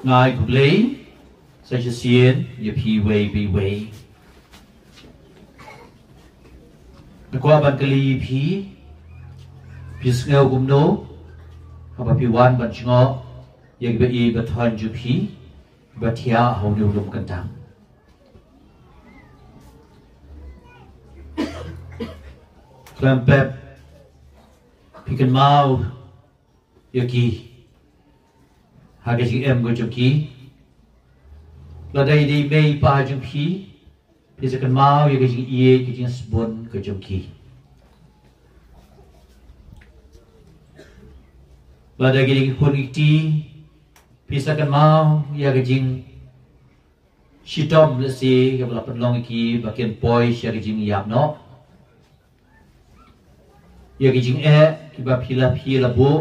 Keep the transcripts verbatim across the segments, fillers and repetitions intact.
Nga ai khublei sa shisien ïa phi iwei pa iwei. Nga kwah ban kylli ïa phi, phi sngew kumno haba phi wan ban jngoh ïa kiba ïeit ba thon jong phi ba thiah ha une u lum kyntang? Khlem pep, phi kynmaw ïa ki ha ka jingim ka jong ki. Lada i dei i mei i pa jong phi, phi sa kynmaw ïa ka jingïeit, ka jingsbun ka jong ki. Lada ki dei ki khun ki kti, phi sa kynmaw ïa ka jingshitom lehse kaba la pynlong ïa ki ba kin poi sha ka jingïap noh, ïa ki jingeh kiba phi la, phi la buh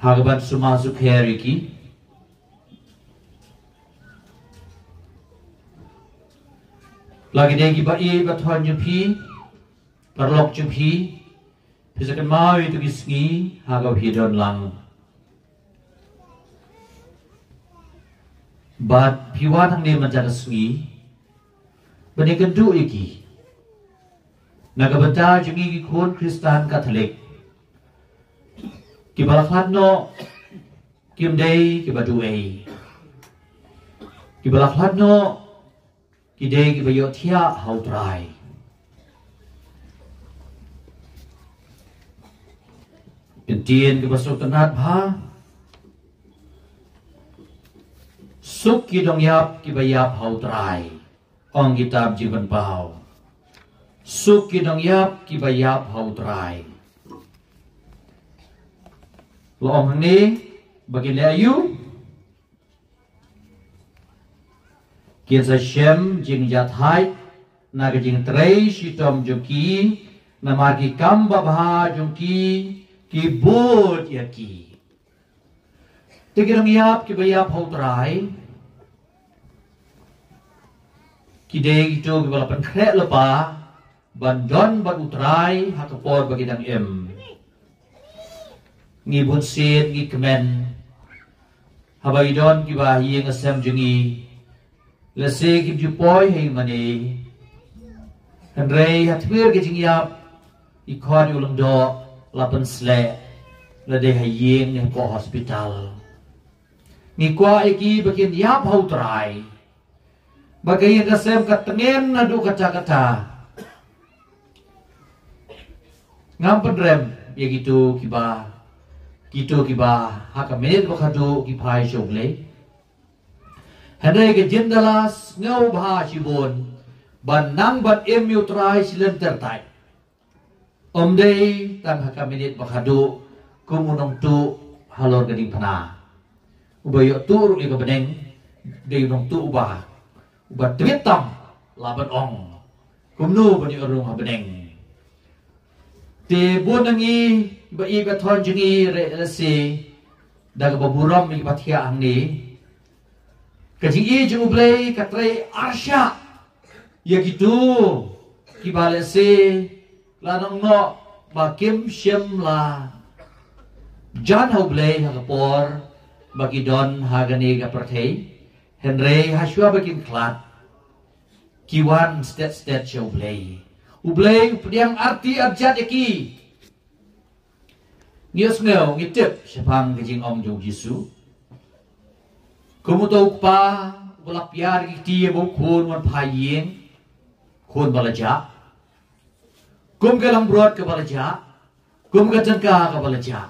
ha kaban sumar sukher ïa ki. La ki dei kiba ïeit ba thon jong phi, paralok jong phi, phi sa kynmaw ïa kito ki sngi ha kaba phi don lang. Bad phi wan hangne mynta ka sngi ban ïakynduh ïa ki na ka bynta jong ngi ki khun Khristan Katholik. Kiba la khlad noh kim dei kiba duh ei. Kiba la khlad noh ki dei kiba ïohthiah ha U Trai. Ktien kaba sngewtynnat bha: Suk ki nongïap kiba ïap ha U Trai, ong kitab Jingpynpaw. Suk ki nongïap kiba ïap ha U Trai. La ong hangne ba kin leh aïu? Kin sa shem jingjahthait na ka jingtrei shitom jong ki, namar ki kam babha jong ki ki bud ïa ki. Te ki nongïap kiba ïap ha U Trai ki dei kito kiba la pynkhreh lypa ban don bad U Trai ha ka por ba ki dang im. Ngi bunsien ngi kmen haba i don kiba ha ïing ha sem jong ngi, lehse kim ju poi ha ïing mane, hynrei ha tmier ka jingïap i khot ïa u lyngdoh la pynsleh, la dei ha ïing ne hapoh hospital. Ngi kwah ïa ki ba kin ïap ha U Trai, ba ka ïing ka sem ka tngen naduh katta katta. Ngam pynrem ïa kito kiba, kito kiba ha ka minit ba khatduh ki phai sha U Blei. Hynrei ka jingdala sngewbha shibun ban nang ban im ïa U Trai shi lynter thait. Ym dei tang ha ka minit ba khatduh kum u nongtuh halor ka diengphna. Uba ïoh tuh ruh ïa ka bneng, dei u nongtuh uba, uba tbit tam lah ban ong kumno ban ïoh rung ha bneng. Te bun na ngi ba ïeit ba thon jong ngi re lehse da kaba burom ïa kiba thiah hangne. Ka jingïeit jong U Blei ka trei arshah ïa kito kiba lehse la nang noh ba kim shym la jan ha U Blei ha ka por ba ki don ha kane ka pyrthei. Hynrei ha shuwa ba kin khlad ki wan stet stet sha U Blei. U Blei u pdiang arti arjat ïa ki. Ngi ïohsngew, ngi tip shaphang ka jingong jong U Jisu. Kum uto u kpa uba la pia da ki kti ïa uba u khun wan phai ïing, khun ba la jah. Kum ka langbrot kaba la jah, kum ka tyngka kaba la jah.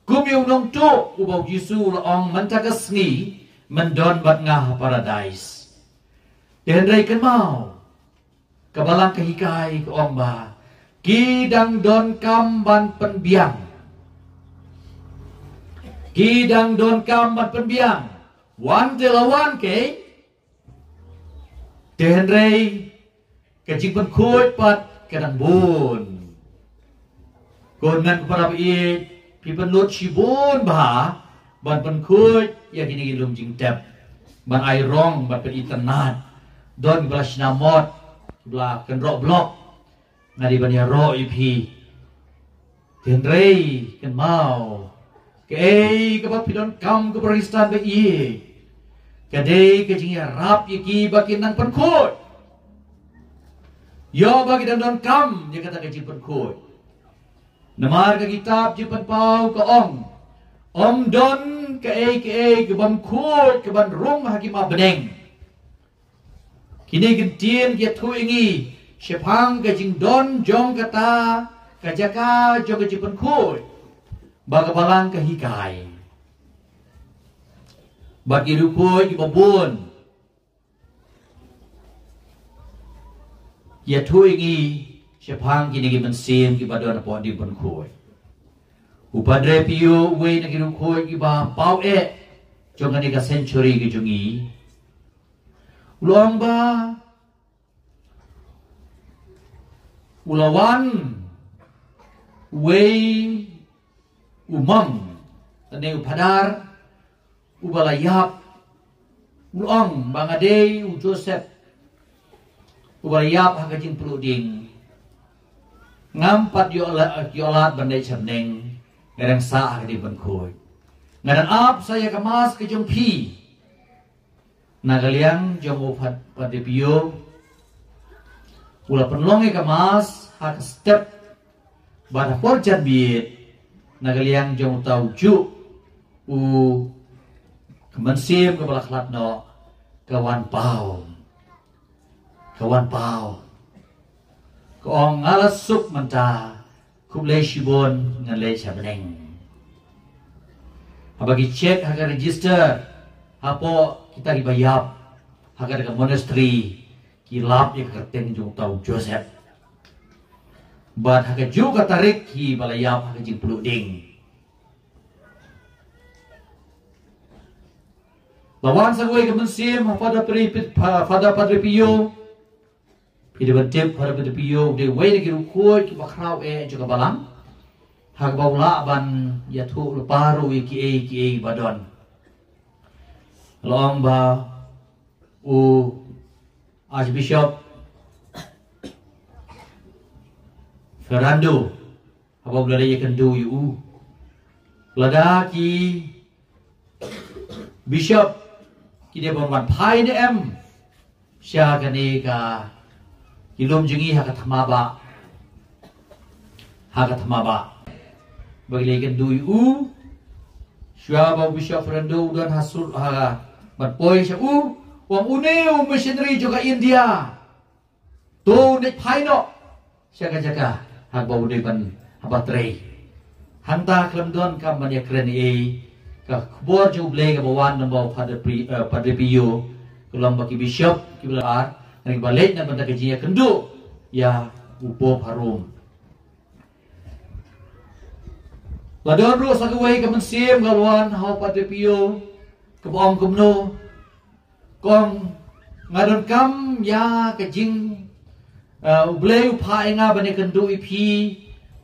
Kum ïa u nongtuh uba U Jisu u la ong, mynta ka sngi men don bad nga ha Paradais. Te hynrei kynmaw, ka Balang ka hikai ka ong ba ki dang donkam ban pynbiang. Ki dang donkam ban pynbiang. Wan te la wan kei. Te hynrei ka jingpynkhuid pat ka dang bun. Ko hynmen ko para baieit, phi pynlut shibun bha ban pynkhuid ïa kine ki lum jingtep, ban ai rong, ban pynitynnad. Don ba la shna mot, ba la kynroh block. Nga dei ban ïaroh ïa phi. Hynrei kynmaw, Kaei kaba phi donkam ko para Khristan ba ïeit, ka dei ka jingïarap ïa ki ba kin nang pynkhuid. Ïoh ba ki dang donkam ïa kata ka jingpynkhuid. Namar ka kitab Jingpynpaw ka ong, ym don kaei kaei ka bym khuid ka ban rung ha ki ma bneng. Kine ki ktien ki ïathuh ïa ngi shaphang ka jingdon jong kata ka jaka jong ka jingpynkhuid ba ka Balang ka hikai. Ba ki riewkhuid kiba bun ki ïathuh ïa ngi shaphang kine ki mynsiem kiba don hapoh ding pynkhuid. U Padre Pio, uwei na ki riewkhuid kiba paw eh jong kane ka century ka jong ngi, u la ong ba u la wan uwei u monk, lane u phadar, uba la ïap. U la ong ba nga dei u Joseph uba la ïap ha ka jingpluh ding. Ngam pat ïoh la, ïoh lad ban leit sha bneng. Nga dang sah ha ka ding pynkhuid. Nga dang ap sa ïa ka Mass ka jong phi. Na ka liang jong u Pad-, Padre Pio, u la pynlong ïa ka Mass ha ka step, bad ha por janmiet, na ka liang jong uta u juh, u, ka mynsiem kaba la khlad noh, ka wan paw. Ka wan paw. Ka ong, nga la suk mynta, khublei shibun, ngan leit sha bneng. Haba ki check ha ka register hapoh kita kiba ïap ha kata ka monastery, ki lap ïa ka kyrteng jong uta u Joseph. Bad ha kajuh ka tarik hi ba la ïap ha ka jingpluh ding. La wan sa kawei ka mynsiem ha Father Pri-, Pit-, Fa-, Father Padre Pio. Phi dei ban tip, Father Padre Pio u dei uwei na ki riewkhuid kiba khraw eh jong ka Balang. Ha kaba u lah ban ïathuh lypa ruh ïa kiei kiei ba don. La ong ba u Archbishop Fernando, haba u la leit ïakynduh ïa u, lada ki bishop ki dei ban wan phai ne em sha kane ka, ki lum jong ngi ha ka thma bah. Ha ka thma bah. Ba ki leit ïakynduh ïa u, shuwa ba u Bishop Fernando u don ha sur, ha ban poi sha u, u ong une u missionary jong ka India. To u leit phai noh sha ka jaka ha kaba u dei ban hap ban trei. Hangta khlem don kam ban ïakren ei ei, ka khubor jong U Blei kaba wan na u Padre Pri-, eh, Padre Pio, ka long ba ki bishop kiba la ar, ngan ïa ba leit na bynta ka jingïakynduh ïa u Pope ha Rome. La don ruh sa kawei ka mynsiem ka la wan ha u Padre Pio, kaba ong kumno, ka ong, nga donkam ïa ka jing, eh, U Blei u phah ïa nga ban ïakynduh ïa phi,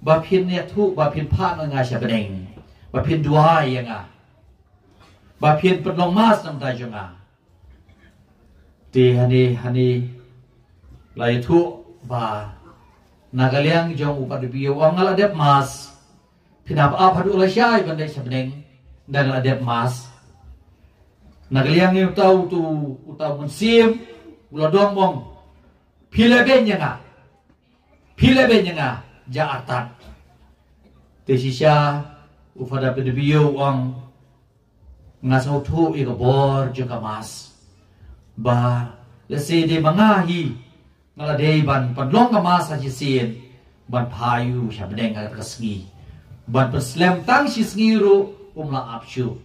ba phin ïathuh, ba phin phah noh ïa nga sha bneng, ba phin duwai ïa nga, ba phin pynlong Mass na ka bynta jong nga. Te hangne, hangne la ïathuh ba na ka liang jong u Padre Pio u ong, nga la dep Mass. Phin hap ap haduh lashai ban leit sha bneng, ynda nga la dep Mass. Na ka liang jong uta u, uta u, uta u mynsiem u la dong, u ong, phi leh beiñ ïa nga. Phi leh beiñ ïa nga, ja artat. Te shisha u Father Padre Pio u ong, nga sngewthuh ïa ka bor jong ka Mass. Ba lehse dei ma nga hi, nga la dei ban pynlong ka Mass ha shisien, ban phah ïa u sha bneng ha kata ka sngi. Ban pynslem tang shi sngi ruh um lah ap shuh.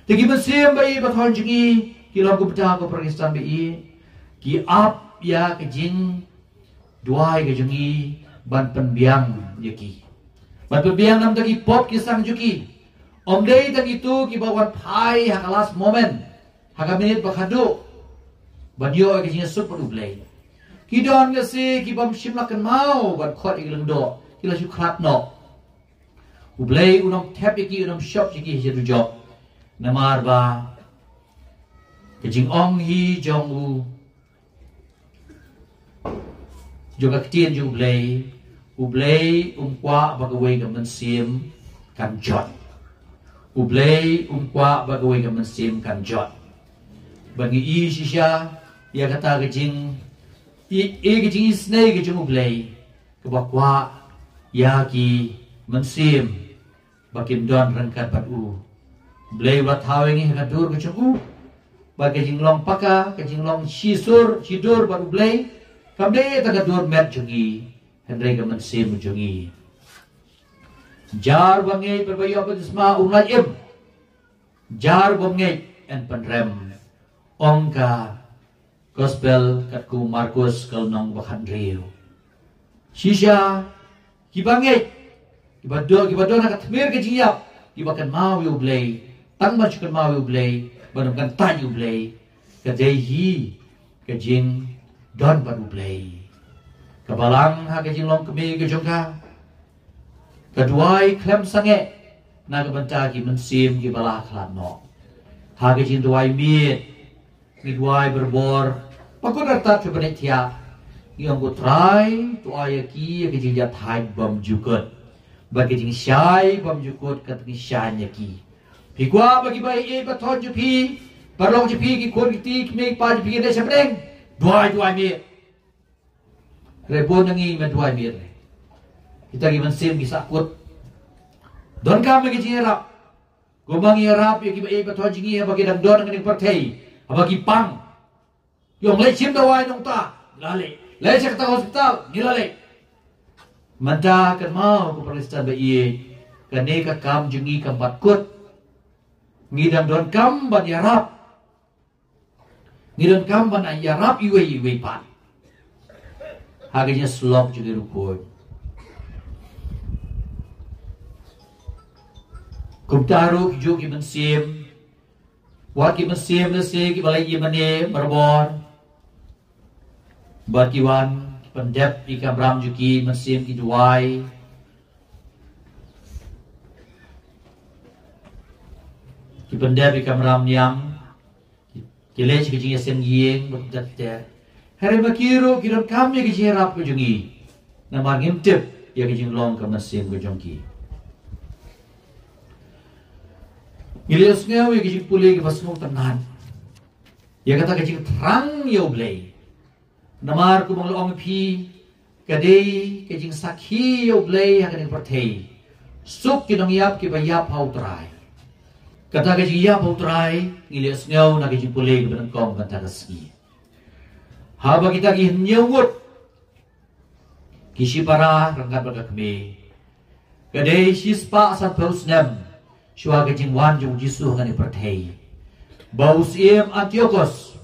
Te ki mynsiem ba ïeit ba thon jong ngi, ki longkmie ko para Khristan ba ïeit, ki ap ïa ka jing duwai ka jong ngi ban pynbiang ïa ki. Ban pynbiang na ka bynta ki pop ki sang jong ki. Ym dei tang kito kiba wan phai ha ka last moment, ha ka minit ba khatduh, ban ïoh ïa ka jingsuk bad U Blei. Ki don lehse ki bym shym la kynmaw ban khot ïa ki lyngdoh, ki la shu khlad noh. U Blei un ym thep ïa ki, un ym shop ïa ki ha ka dujok. Namar ba ka jingong hi jong u, jong ka ktien jong U Blei, U Blei um kwah ba kawei ka mynsiem kan jot. U Blei um kwah ba kawei ka mynsiem kan jot. Ba ngi i shisha ïa kata ka jing i, i ka jingisynei ka jong U Blei, kaba kwah ïa ki mynsiem ba kin don ryngkat bad u. U Blei u la thaw ïa ngi ha ka dur ka jong u. Ba ka jinglong paka, ka jinglong shisur shidur bad U Blei, kam dei tang ka dur met jong ngi, hynrei ka mynsiem jong ngi. Jar ba ngeit bad ba ïoh baptisma un lait im. Jar ba ngeit yn pynrem. Ong ka Gospel katkum u Markus ka lynnong ba khathynriew. Shisha kiba ngeit, kiba don, kiba don ha ka tmier ka jingïap, kiba kynmaw ïa U Blei, tang ban shu kynmaw ïa U Blei, ban ym kyntait ïa U Blei, ka dei hi ka jingdon bad U Blei. Ka balang ha ka jinglong kmie ka jong ka, ka duwai khlem sangeh na ka bynta ki mynsiem kiba la khlad noh. Ha ka jingduwai miet, ngi duwai barabor, ba kut artat sha bneng thiah. Ngi ong, ko Trai, to ai ïa ki ïa ka jingïathait bymjukut, bad ka jingshai bymjukut ka ngi shai ïa ki. Phi kwah ba kiba ïeit ba thon jong phi, paralok jong phi, ki khun ki kti, ki kmie ki kpa jong phi kin leit sha bneng? Duwai, duwai miet. Hynrei bun na ngi ym duwai miet. Kita ki mynsiem ki sahkut. Donkam ïa ka jingïarap. Kumba ngi ïarap ïa kiba ïeit ba thon jong ngi haba ki dang don ha kane ka pyrthei, haba ki pang. Ïa, leit shim dawai nongta, ngi la leit. Leit sha kata ka hospital, ngi la leit. Mynta kynmaw ko Protestant ba ïeit, kane ka kam jong ngi kam bat kut. Ngi dang donkam ban ïarap. Ngi donkam ban ïarap iwei iwei pat ha ka jingïasyllok jong ngi ruh khuid. Kumta ruh kijuh ki mynsiem, wat ki mynsiem lehse kiba la ïa mane barabor, bad ki wan ki pyndep ïa ki kamram jong ki, mynsiem ki duwai, ki pyndep ïa ki kamram niam, ki leit sha ka jingïaseng ïing bad kumta ter. Hynrei ma ki ruh ki donkam ïa ka jingïarap ka jong ngi, namar ngim tip ïa ka jinglong ka mynsiem ka jong ki. Ngi la ïohsngew ïa ka jingpule kaba sngewtynnat ïa kata ka jingthrang ïa U Blei. Namar kumba nga la ong ïa phi, ka dei ka jingsakhi ïa U Blei ha kane ka pyrthei. Suk ki nongïap kiba ïap ha U Trai. Kata ka jingïap ha U Trai ngi la ïohsngew na ka jingpule kaba nyngkong mynta ka sngi. Haba kita ki hynñiew ngut ki shipara ryngkat bad ka kmie, ka dei shispah sanphew snem shuwa ka jingwan jong U Jisu ha kane ka pyrthei, ba u syiem Antiochus,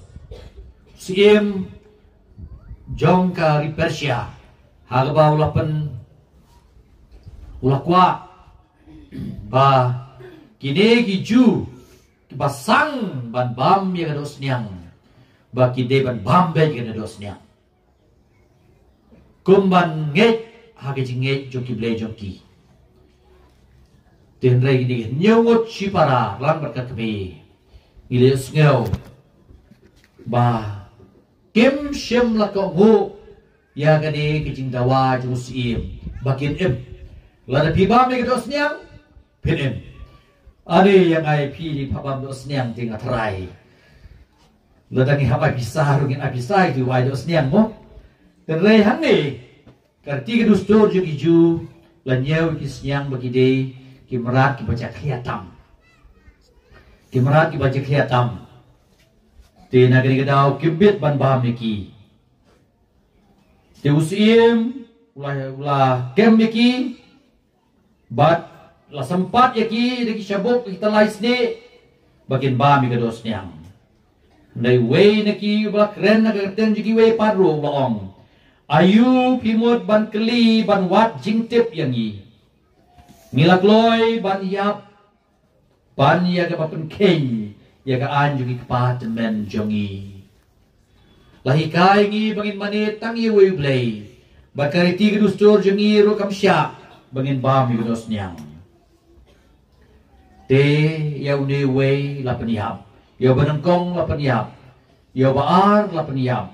syiem jong ka ri Persia, ha kaba u la pyn, u la kwah ba kine ki Jiw kiba sang ban bam ïa ka dohsniang, ba ki dei ban bam beit ïa ka dohsniang. Kum ban ngeit ha ka jingngeit jong ki blei jong ki. Te hynrei kine ki hynñiew ngut shipara ryngkat bad ka kmie, ngi la ïohsngew ba kim shym la kohnguh ïa kane ka jingdawa jong u syiem ba kin im. Lada phi bam ïa ka dohsniang, phin im. Ane ïa nga ïa phi, phi hap bam dohsniang te nga tharai. Lada ngi hap ai pisa ruh ngin ai pisa ïa ki wai dohsniang mo. Hynrei hangne ka riti ka dustur jong ki Jiw la ñiew ki sniang ba ki dei ki mrad kiba jakhlia tam. Ki mrad kiba jakhlia tam. Te na kane ka daw kim bit ban bam ïa ki. Te u syiem u la, u la kem ïa ki bad la sympat ïa ki da ki shabuk, da kita lai snieh ba kin bam ïa ka dohsniang. Hynrei uwei na ki uba la kren na ka kyrteng jong kiwei pat ruh u la ong, aïu phi mut ban kylli ban wad jingtip ïa ngi? Ngi la kloi ban ïap ban ïa kaba pynkheiñ ïa ka aiñ jong ki kpa tymmen jong ngi. La hikai ngi ba ngin mane tang ïa uwei U Blei, bad ka riti ka dustur jong ngi ruh kam shah ba ngin bam ïa ka dohsniang. Te ïa une uwei la pynïap, ïa uba nyngkong la pynïap, ïa uba ar la pynïap.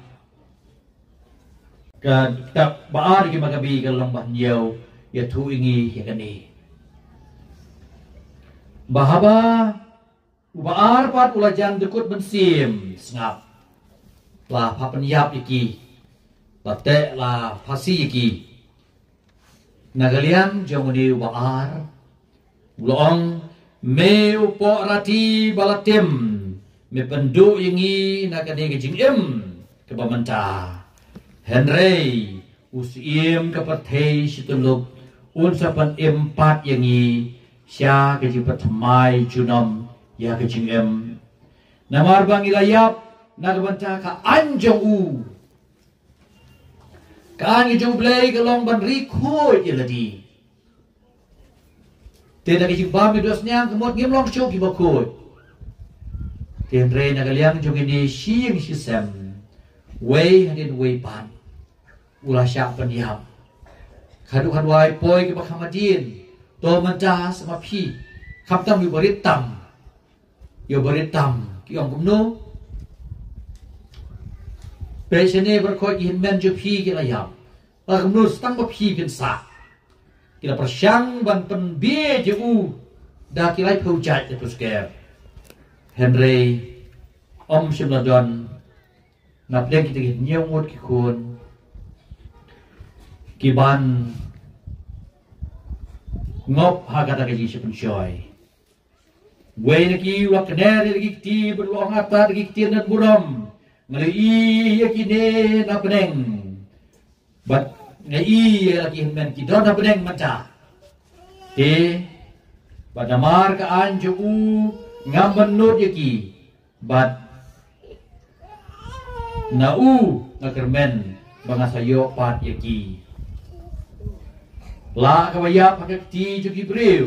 Ka kitab ba ar ki Makabi ka lynnong ba hynñiew ïathuh ïa ngi ïa kane. Ba haba uba ar pat u la jan dkut mynsiem, sngap, la pynïap ïa ki, la teh, la phasi ïa ki. Na ka liang jong une uba ar, u la ong, me u poh rati ba la tim, me pynduh ïa ngi na kane ka jingim kaba mynta. Hynrei u Syiem ka pyrthei shi tyllup un sa pynim pat ïa ngi sha ka jingpynthymmai junom ïa ka jingim. Namar ba ngi la ïap na ka bynta ka aiñ jong u. Ka aiñ jong U Blei ka long ban ri khuid ïa lade. Te da ka jingbam ïa u Diosniang ka mut ngim long shuh kiba khuid. Te hynrei na ka liang jong kine shi ïing shi sem, wei hadien wei pat u la shah pynïap. Khadduh khadwai poi kiba kham hadien, to mynta sa ma phi, khamtam ïa u barit tam. Ïa u barit tam, ki ong kumno? Peit shane baroh ki hynmen jong phi ki la ïap. La kumno sa tang ma phi phin sah? Ki la pyrshang ban pynbiej ïa u da ki laiphew jait laiphew sker. Hynrei ym shym la don na pdeng kita ki hynñiew ngut ki khun ki ban ngop ha kata ka jingshah pynshoi. Wei na ki u la kner ïa la ki kti bad u la ong, ata da ki ktien don burom, nga la ïohi ïa kine na bneng bad nga ïohi ïa la ki hynmen ki don ha bneng mynta. Te bad namar ka aiñ jong u ngam ban nud ïa ki, bad na u nga kyrmen ba nga sa ïoh pat ïa ki. Lah kaba ïap ha ka kti jong ki briew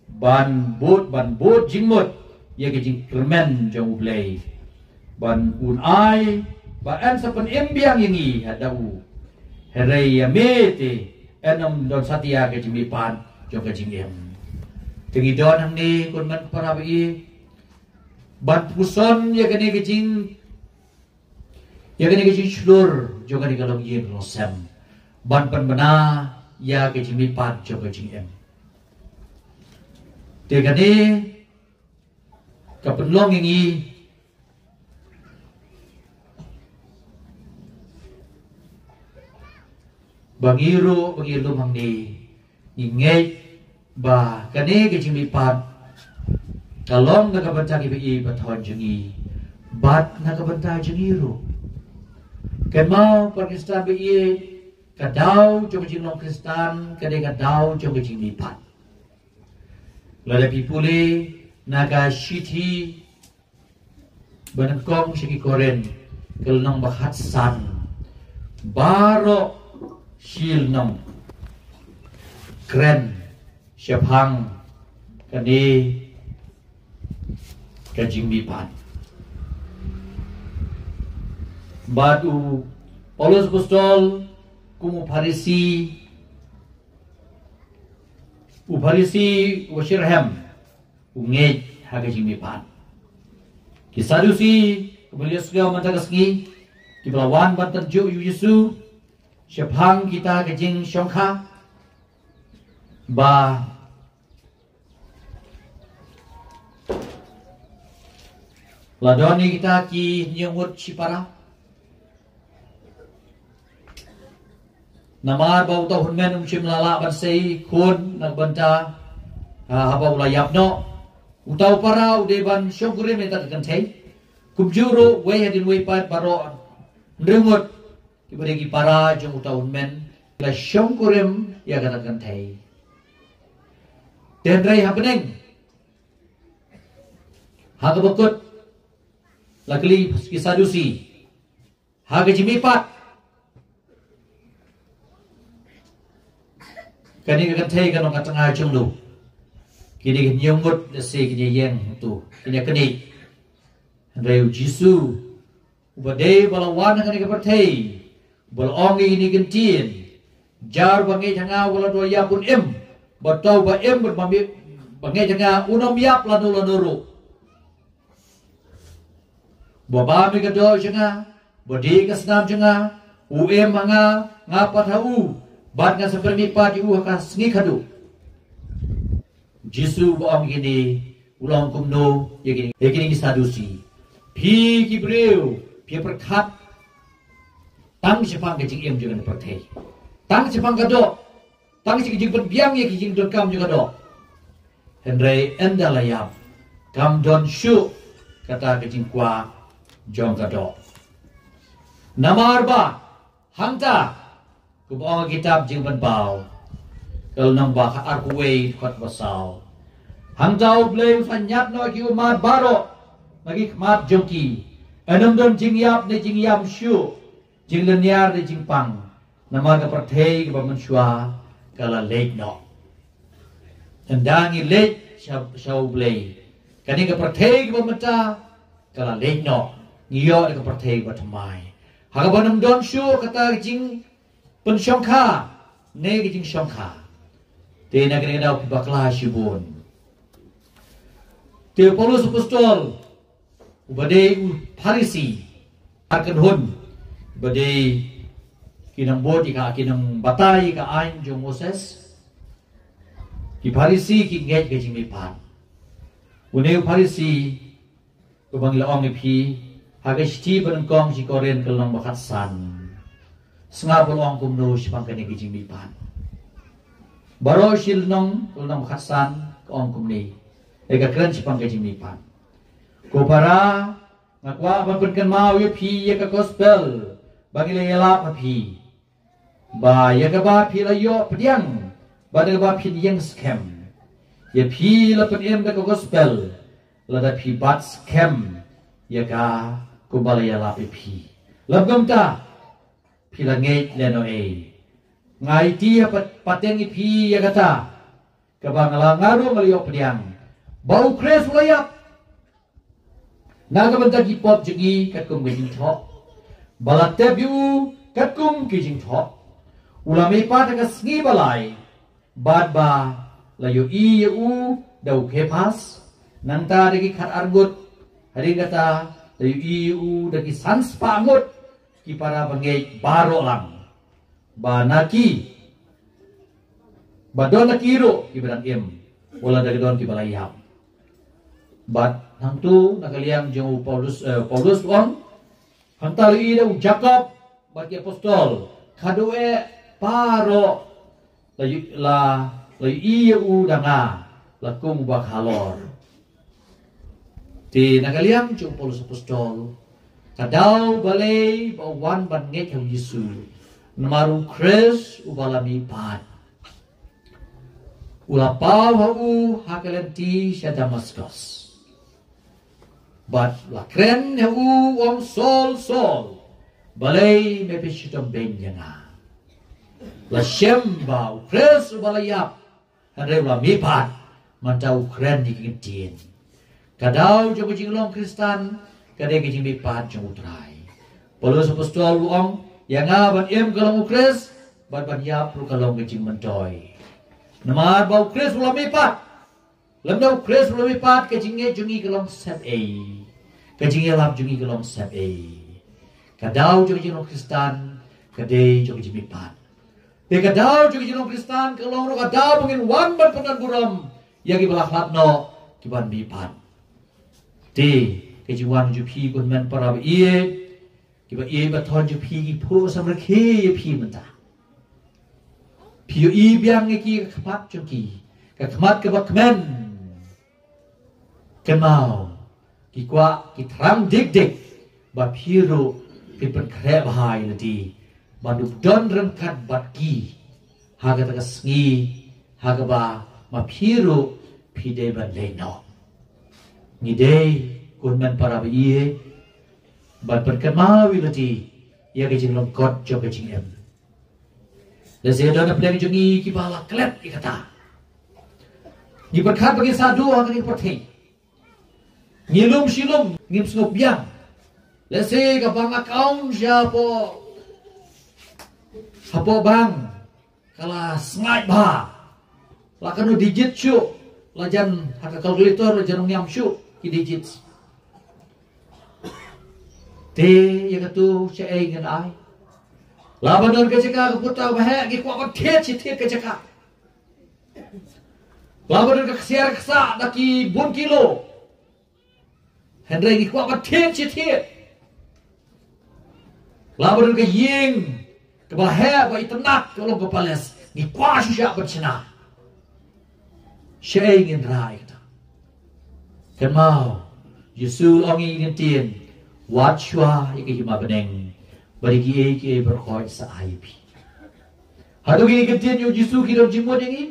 ban bud, ban bud jingmut ïa ka jingkyrmen jong U Blei, ban un ai ba yn sa pynim biang ïa ngi ha da u. Hynrei ïa me te yn ym don satia ka jingmihpat jong ka jingim. Te ngi don hangne, ko hynmen ko para ba ïeit, ban puson ïa kane ka jing, ïa kane ka jingshlur jong kane ka longïing longsem, ban pynbna ïa ka jingmihpat jong ka jingim. Te kane ka pynlong ïa ngi ba ngi ruh, ba ngi lum hangne, ngi ngeit ba kane ka jingmihpat ka long na ka bynta kiba ïeit ba thon jong ngi bad na ka bynta jong ngi ruh. Kynmaw para Khristan ba ïeit, ka daw jong ka jinglong Khristan ka dei ka daw jong ka jingmihpat. Lada phi pule na ka shithi ba nyngkong sha ki Korinth, ka lynnong ba khatsan, baroh shi lynnong kren shaphang kane ka jingmihpat. Bad u Paulus Apostol kum u Pharisi, u Pharisi uba shitrhem, u ngeit ha ka jingmihpat. Ki Sadusi, kiba la ïohsngew mynta ka sngi, kiba la wan ban tynjuh ïa u Jisu shaphang kita ka jingshongkha, ba la don ïa kita ki hynñiew ngut shipara. Namar ba uta u hynmen um shym la lah ban sei khun na ka bynta, ha, haba u la ïap noh. Uta u para u dei ban shongkurim ïa kata ka kynthei. Kumjuh ruh wei hadien wei pat baroh hynriew ngut kiba dei ki para jong uta u hynmen ki la shongkurim ïa kata ka kynthei. Te hynrei ha bneng, ha kaba kut, la kylli ki Sadusi ha ka jingmihpat. Kane ka kynthei ka long ka tnga jong no. Kine ki hynñiew ngut lehse kin ïeng hangto, kin ïaknieh. Hynrei u Jisu, uba dei ba la wan ha kane ka pyrthei, uba la ong ïa kine ki ktien, jar ba ngeit ha nga, wat la dei ïa bun im, ba uta uba im bad ba ngeit ha nga un ym ïap lano lano ruh. Ba bam ïa ka doh jong nga, ba die ïa ka snam jong nga, u im ha nga, nga pat ha u, bad ngan sa pynmihpat ïa u ha ka sngi khadduh. Jisu u ong ïa kine, u ong kumno ïa kine, ïa kine ki Sadusi? Phi ki briew, phi pyrkhat tang shaphang ka jingim jong ka pyrthei, tang shaphang ka doh, tang sha ka jingpynbiang ïa ka jingdonkam jong ka doh. Hynrei ynda la ïap, kam don shuh kata ka jingkwah jong ka doh. Namar ba hangta, kumba ong ha ka kitab Jingpynpaw, ka lynnong ba khatarphew wei, dkhot ba saw, hangta U Blei u sa ñiad noh ïa ki ummat baroh na ki khmat jong ki. Ym don jingïap ne jingïam shuh, jinglynñiar ne jingpang, namar ka pyrthei kaba mynshuwa ka la leit noh. Ynda ngi leit sha, sha U Blei, kane ka pyrthei kaba mynta ka la leit noh, ngi ïoh ïa ka pyrthei ba thymmai, ha kaba ym don shuh kata ka jingpynshongkha ne ka jingshongkha. Te na kane ka daw phi bakla shibun. Te u Paulus Apostol, uba dei u Pharisi, ar kynhun, uba dei ki nongbud ïa ka, ki nongbatai ïa ka aiñ jong Moses. Ki Pharisi ki ngeit ka jingmihpat. Une u Pharisi, uba ngi la ong ïa phi ha ka shithi ba nyngkong sha ki Korinth ka lynnong ba khatsan, sngap u la ong kumno shaphang kane ka jingmihpat. Baroh shi lynnong, ka lynnong ba khatsan ka ong kumne, eh, ka kren shaphang ka jingmihpat. Ko para, nga kwah ban pynkynmaw ïa phi ïa ka gospel ba ngi la ïalap ha phi, ba ïa kaba phi la ïoh pdiang bad ïa kaba phin ïeng skhem. Ïa phi la pynim da ka gospel lada phi bat skhem ïa ka kumba la ïalap ïa phi. Lym kumta, phi la ngeit lehnohei. Nga aiti ha pat-, pateng ïa phi ïa kata kaba nga la, nga ruh nga la ïoh pdiang, ba U Khrist u la ïap na ka bynta ki pop jong ngi katkum ka jingthoh, ba la tep ïa u katkum ki jingthoh, u la mihpat ha ka sngi ba lai, bad ba la ïohi ïa u da u Kephas, nangta da ki khatar ngut, hadien kata la ïohi ïa u da ki sanspah ngut ki para bangeit baroh lang, ba na ki, ba don na ki ruh kiba dang im, wat la da ka don kiba la ïap. Bad hangtu na ka liang jong u Paulus, eh, Paulus u ong, hangta la ïohi da u Jakob bad ki apostol, khatduh eh baroh la ïoh-, la, la ïohi ïa u da nga, la kum uba khalor. Te na ka liang jong u Paulus Apostol, ka daw balei ba u wan ban ngeit ha u Jisu? Namar u Khrist uba la mihpat u la paw ha u ha ka lynti sha Damaskos. Bad la kren ha u, u ong, Saul, Saul, balei me phi shitom beiñ ïa nga? La shem ba u Khrist uba la ïap, hynrei u la mihpat, mynta u kren ïa ki ktien. Ka daw jong ka jinglong Khristan ka dei ka jingmihpat jong u Trai. Paulus Apostol u ong, ïa nga ban im ka long u Khrist, bad ban ïap ruh ka long ka jingmyntoi. Namar ba u Khrist u la mihpat. Lymda u Khrist u la mihpat, ka jingngeit jong ngi ka long sepei? Ka jingïalap jong ngi ka long sepei? Ka daw jong ka jinglong Khristan ka dei jong ka jingmihpat. Te ka daw jong ka jinglong Khristan ka long ruh ka daw ba ngin wan ban pyndonburom ïa kiba la khlad noh, kiban mihpat. Te ka jingwan jong phi, ko hynmen para ba ïeit, kiba ïeit ba thon jong phi, ki phuh samrkhie ïa phi mynta. Phi ïohi biang ïa ki ka khmat jong ki, ka khmat kaba kmen. Kynmaw, ki kwah, ki thrang dik dik ba phi ruh phin pynkhreh bha ïa lade, ban ïoh don ryngkat bad ki ha kata ka sngi ha kaba ma phi ruh phi dei ban leit noh. Ngi dei, ko hynmen para ba ïeit, ban pynkynmaw ïa lade ïa ka jinglyngkot jong ka jingim. Lehse don na pdeng jong ngi kiba la klet ïa kata. Ngi pyrkhat ba ngi sa duh ha kane ka pyrthei. Ngi lum shi lum, ngim sngewbiang. Lehse ka bank account sha hapoh, hapoh bank ka la sngaid bha. La katno digit shuh, la jan ha ka calculator la jan ym ñiam shuh ki digit. Te ïa katu shaei ngin ai? Lada don ka jaka ka puta ba heh, ngi kwah ban thied shi thied ka jaka. Laba don ka ksiar ksah da ki bun kilo. Hynrei ngi kwah ban thied shi thied. Laba don ka ïing kaba heh ba itynnat ka long ka palace, ngi kwah shisha ban shna. Shaei ngin rah ïa kata? Kynmaw, Jisu u ong ïa ngi, ktien, wat shuwa ïa ka hima bneng, ba dei kiei kiei baroh sa ai ïa phi. Hato kine ki ktien u Jisu ki don jingmut ïa ngi?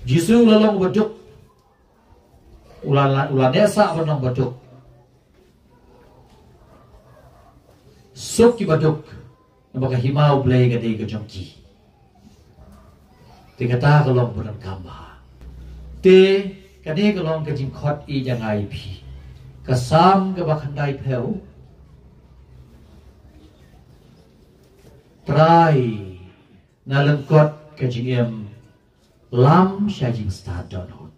Jisu u la long baduk. U la, u la neh sah ban long baduk. Suk ki baduk, namar ka hima U Blei ka dei ka jong ki. Te kata ka long ba donkam bha. Te kane ka long ka jingkhot ïa nga ïa phi. Ka Salm kaba khyndai phew. Trai, na lyngkot ka jingim, lam sha jingstad dohnud.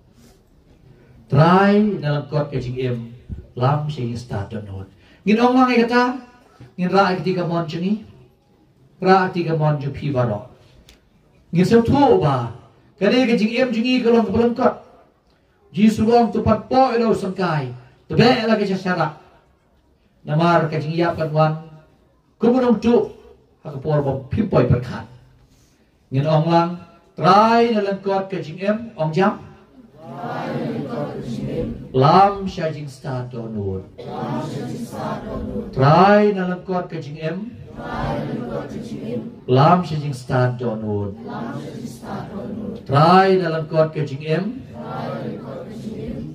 Trai, na lyngkot ka jingim, lam sha jingstad dohnud. Ngin ong lang ïa kata, ngin rah ïa kti kamon jong ngi, rah ïa kti kamon jong phi baroh. Ngin sngewthuh ba kane ka jingim jong ngi ka long kaba lyngkot. Jisu u ong, to pan poi la u syngkai, to beh la ka jingïasyrah. Namar ka jingïap kan wan kum u nongtuh ha ka por ba phim poi pyrkhat. Ngin ong lang, Trai, na lyngkot ka jingim, ong jam, lam sha jingstad dohnud. Trai, na lyngkot ka jingim, lam sha jingstad dohnud. Trai, na lyngkot ka jingim,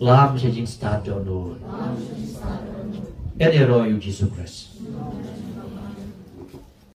lam sha jingstad dohnud. Yn ïaroh ïa u Jisu Khrist.